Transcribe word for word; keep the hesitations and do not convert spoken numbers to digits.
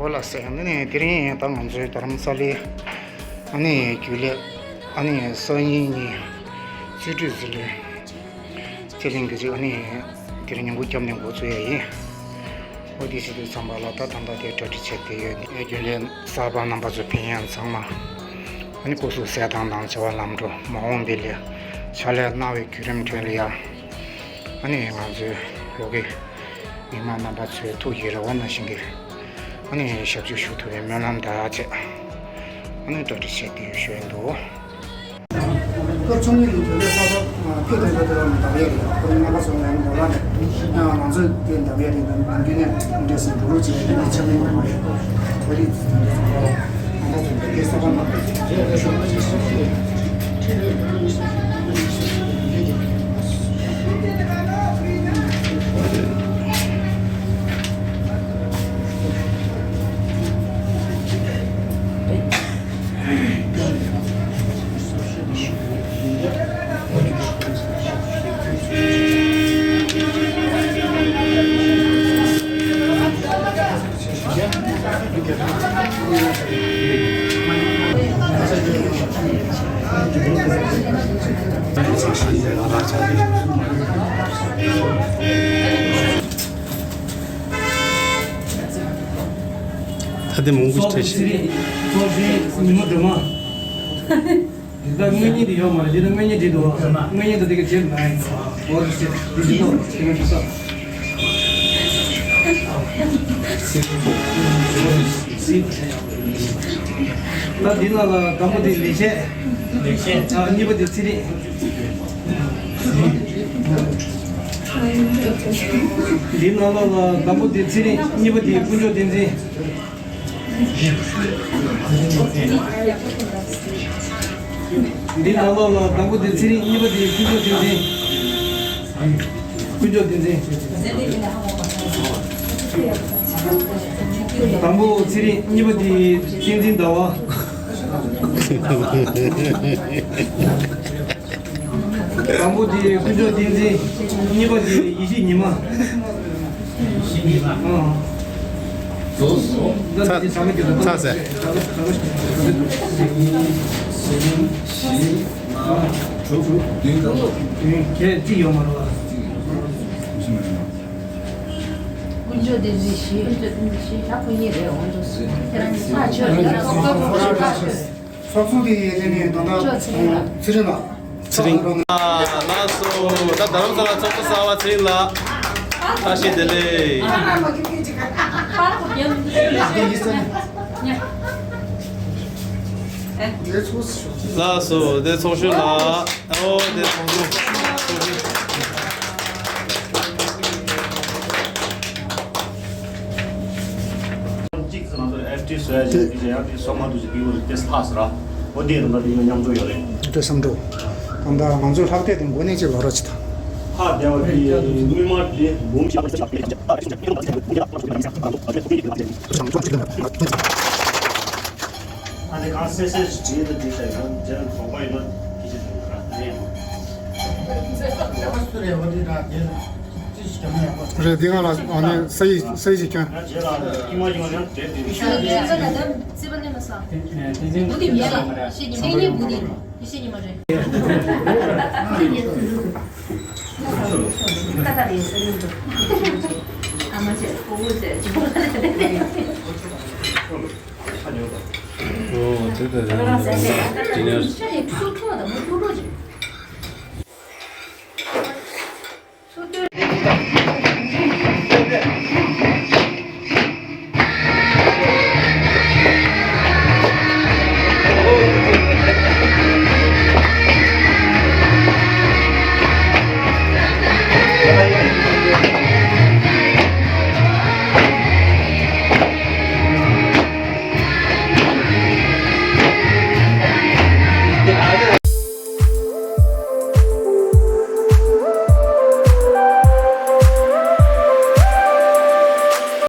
འོ་ལགས་སེ། ཨ་ནི་དེ་རིང་ད་ང་ཚོའི་རྡ་རམ་ས་ལའི་ཨ་ནི་རྒྱུན་ལས་ཨ་ནི་སང་ཉིན་ཉིན་རྩིས་སྤྲོད་ཟི་ལིང་རྩིས་ལེན་གྱི་ཅིག་ཨ་ནི་དེ་རིང་ཉིན་གུང་སྐྱབས་གནས་འགོ་བཙུགས་ཡ་ཡིན། འོ་དེ་ཟེར་དུས་ཙམ་པ་ལ་ད་ད་ལྟ་དེ་གྲ་སྒྲིག་བྱས་བསྡད་ཡོད། རྒྱུན་ལས་གསར་པ་རྣམ་པ་ཚོ་ཕན་ཡོན་ཚང་མ་ཨ་ནི་སྐུ་གཟུགས་གསལ་ཐང་དང་བྱ་བ་ལམ་འགྲོ། མ་འོངས་པའི་ལས་ཕྱག་ལས་གནང་བའི་བརྒྱུད་རིམ་ཁྲོད་ལ་ཡ་ཨ་ནི་ང་ཚོའི་ལོ་གི་མི་མང་རྣམ་པ་ཚོའི་ཐུགས་ཀྱི་རེ་བ་ནང་བཞིན་གྱི་ཨ་ནི་ཞབས་ཕྱི་ཞུ་ཐུབ་པའི་སྨོན་ལམ་དང་བཅས་ཨ་ནི་གྲ་སྒྲིག་བྱས་བསྡད་ཡོད་ཞུ་ཡ་འདུག། སྐབས་བཅུ་གཉིས་ལོའི་བོད་ལས་གསར་པ་ཕུལ་དོན་དུ་འབྲེལ་བ་མི་འདང་ཡས་རེད། ཁོ་རང་རྣམ་པ་ཚོ་ལ་ཡང་འགྲོ་ལ་ནས་ང་ཚོས་དེ་འདང་ཡས་རེད། ནམ་རྒྱུན་ནས་འདྲེས་སེ་འགྲོ་ལུགས་བྱས་ནས་ཆ་མེད་པ་མ་རེད། བོད་རིགས་ཚོ་དེ་འདྲ་ཚོ་ལ་རྣམ་པ་ཚོ་བོད་ལས་གསར་པ་རྣམས་ལ་ཞུ་བ་ཞིག་ད་དེ་མང་པོ་ཞིག་བྲིས་ཤིང་། ཚོགས་ཆེན་ཉིན་མོ་སྒྲོལ་མ། འདི་ལྟར་དངོས་གཉེན་དེ་ཡོད་མ་རེད། འདི་ལྟར་དངོས་གཉེན་བྲིས་འདུག། དངོས་གཉེན་དང་དེ་ག་བྱེད་མ་ཡིན། འོ་རེད་ཟེར། འདི་འདི་ལྟར་དེ་ག་འདི་ལྟར། ད་འདི་ནང་ལ་དང་པོ་དེ་ལེགས་བཤད། ལེགས་བཤད། ཨ། གཉིས་པ་དེ་ཚེ་རིང་། འདི་ནང་ལོགས་ལ་དང་པོ་དེ་ཚེ་རིང་། གཉིས་པ་དེ་དཀོན་མཆོག་བསྟན་འཛིན། འདི་ནང་ལོགས་ལ་དང་པོ་དེ་ཚེ་རིང་། གཉིས་པ་དེ་དཀོན་མཆོག་བསྟན་འཛིན། དཀོན་མཆོག་བསྟན་འཛིན། དང་པོ་ཚེ་རིང་། གཉིས་པ་དེ་བསྟན་འཛིན་ཟླ་བ། དང་པོ་དེ་དཀོན་མཆོག་བསྟན་འཛིན། གཉིས་པ་དེ་ཡེ་ཤེས་ཉི་མ། ཡེ་ཤེས་ཉི་མ། ཨང་། ལོ་སོ། ད་དེ་ཚ་ཚ་ཟེར། གཅིག་ཡོད་མ་རེད་པ། དཀོན་མཆོག་བསྟན་འཛིན་བཞི། དཀོན་མཆོག་བསྟན་འཛིན་བཞི། ད་ཁོ་གཉིས་རེད། འོང་འདུག། ཁྱེད་རང་གཉིས་ཐག་ཆོད་རེད། ཚོགས་གཙོ་དེ་ཡི་དེ་ནས་ད་ལྟ་ཚེ་རིང་ལགས། ཚེ་རིང་། ཚེ་རིང་། ཨ། ལགས་སོ། ད་རྡ་རམ་ས་ལ་ཚོགས་གཙོ་གསར་པ་ཚེ་རིང་ལགས། བཀྲ་ཤིས་བདེ་ལེགས། ལགས་སོ། དེ་ཚོགས་གཞོན་ལགས། ཨོ་དེ་ཚོགས་གཞོན། གཅིག་ང་ཚོ་ཨེཕ་ཊི་བཟོ་ཡ་ཞིག་དེ་ཡང་དེ་བཟོ་མ་ཐུབ་ཅིག་དེ་ལྟས་ལྷག་ཟེར་ར། འོ་དེ་རིམ་པ་དེ་ཡང་མཉམ་འགྲོ་ཡོད་རེད། དེ་བསམ་འགྲོ། གང་ལྟར་ང་ཚོའི་ལྷག་བསྡད་དེ་འགོ་ནས་ཅིག་ལོག་རོགས་ཅིག་དང་། ལྷག་བསྡད་པ་དེ་སྔོན་མ་དེ་འབུམ་ཞག་ཨ་ནི་གང་སེ་སེ་བྲིས་དང་བྲིས་ཤག་ཡོད་ན་རྗེས་ལ་དོགས་པ་ཡོད་ན་དེ་ཅིག་དྲི་ར་རེད། རེད། འདི་ང་ལ་ཨ་ནི་ས་ཡིག་ས་ཡིག་ཅིག་ཁྱོན། ཨོ་དེ་ལྟར་རེད། དེ་ནས།